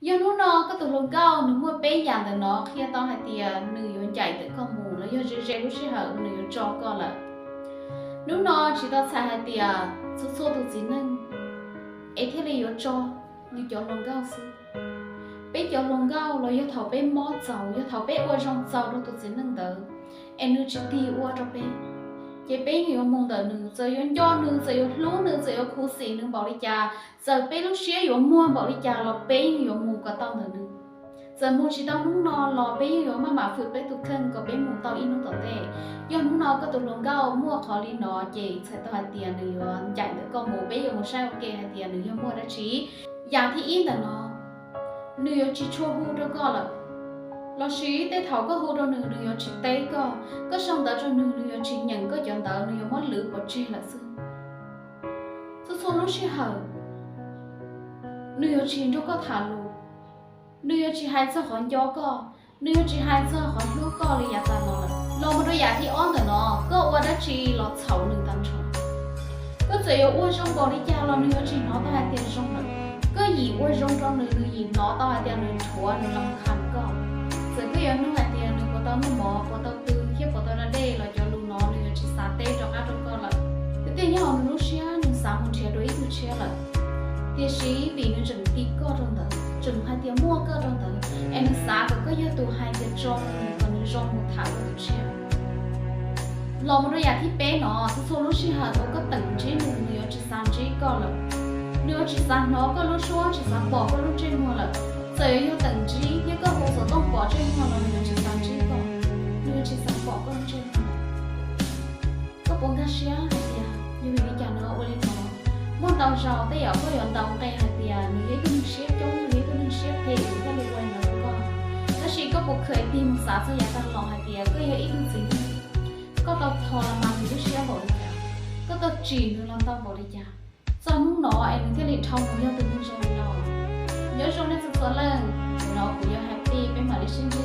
Yog hnub no koj tus hluas nkauj nws muaj peb yam ntawm no qhia tau hais tias nws yuav ncaim ntawm koj mus los yog ze ze lub sij hawm nws yuav tso koj lawm. Hnub no tsis tau txhais hais tias txhua txhua tus txiv neej es thiaj li yuav tso nws cov hluas nkauj xwb. Peb cov hluas nkauj los yog thaum peb mob txaus, yog thaum peb ua zoo txaus rau tus txiv neej ntawd, es nws tsis tig ua rau peb, ces peb yeej yuav mus ntawm nws, txawm yuav nco nws, txawm yuav hlub nws, txawm yuav khuv xim nws npaum li cas, txawm peb lub siab yuav muag npaum li cas los peb yeej yuav mus kom tau ntawm nws. Txawm mus tsis tau hnub no los peb yeej yuav maj mam fwm peb tus kheej kom peb mus tau ib hnub tom ntej. Yog hnub no koj tus hluas nkauj muaj qhov li no ces txhais tau hais tias nws yuav ncaim ntawm koj mus, peb yuav mus saib ua ke hais tias nws yog muaj dab tsi. Yam thib ib ntawm no, nws yuav tsis tshua hu rau koj lawm, lossis tej thaum koj hu rau nws, nws yuav tsis teb koj. Koj sau ntawv rau nws, nws yuav tsis nyeem koj cov ntawv, nws yuav muab lwv pov tseg lawm xwb. Txhua txhua lub sij hawm nws yuav tsis nrog koj tham lus, nws yuav tsis hais txog qhov nco koj, nws yuav tsis hais txog qhov hlub koj li yav tas los lawm. Los mus rau yam thib ob ntawm no, koj ua dab tsi los txhaum nws tag nrho. Koj txawm yuav ua zoo npaum li cas los nws yuav tsis hnov tau hais tias zoo lawm. Koj yim ua zoo rau nws, nws yim hnov tau hais tias nws rhuav, nws los kham koj. Txawm koj yuav nug hais tias nws puas tau noj mov, puas tau pw thiab puas tau da dej los cov lus no nws yuav tsis xav teb rov qab rau koj lawm. Tiag tiag nyob hauv nws lub siab nws xav mus nrhiav dua ib tug tshiab lawm. Tiam sis vim nws tseem tig koj rau ntawd, tseem hais tias muaj koj rau ntawd, es nws xav kom koj yog tus hais tias tso nws kom nws zoo mus tham dua tus tshiab. Los mus rau yam thib peb no, txhua txhua lub sij hawm uas koj teem ntsib nws, nws yuav tsis xav ntsib koj lawm. Nws yuav tsis xav hnov koj lub suab, tsis xav pom koj lub ntsej muag lawm. Txawm yuav yog teem ntsib thiab koj hu xov tooj pom ntsej muag los nws yuav tsis xav ntsib koj, nws yuav tsis xav pom koj lub ntsej muag. Koj puas nkag siab hais tias yog vim li cas nws ua li no? Muaj ntau zaus tej yam koj yuav ntaus nqe hais tias nws yog ib tug neeg siab coob, nws yog ib tug neeg siab phem, nws thiaj li ua li no rau koj. Tab sis koj puas kheev tig mus xav txog yav tag los hais tias koj yog ib tug txiv neej, koj tau thov los mas nws lub siab npaum li cas, koj tau tsim nws los ntau npaum li cas, txog hnub no es nws thiaj li dhau mus yog tus neeg zoo li no? Nyob zoo nej txhua txhua leej, ntawm no kuv yog Happy, peb mam li sib ntsib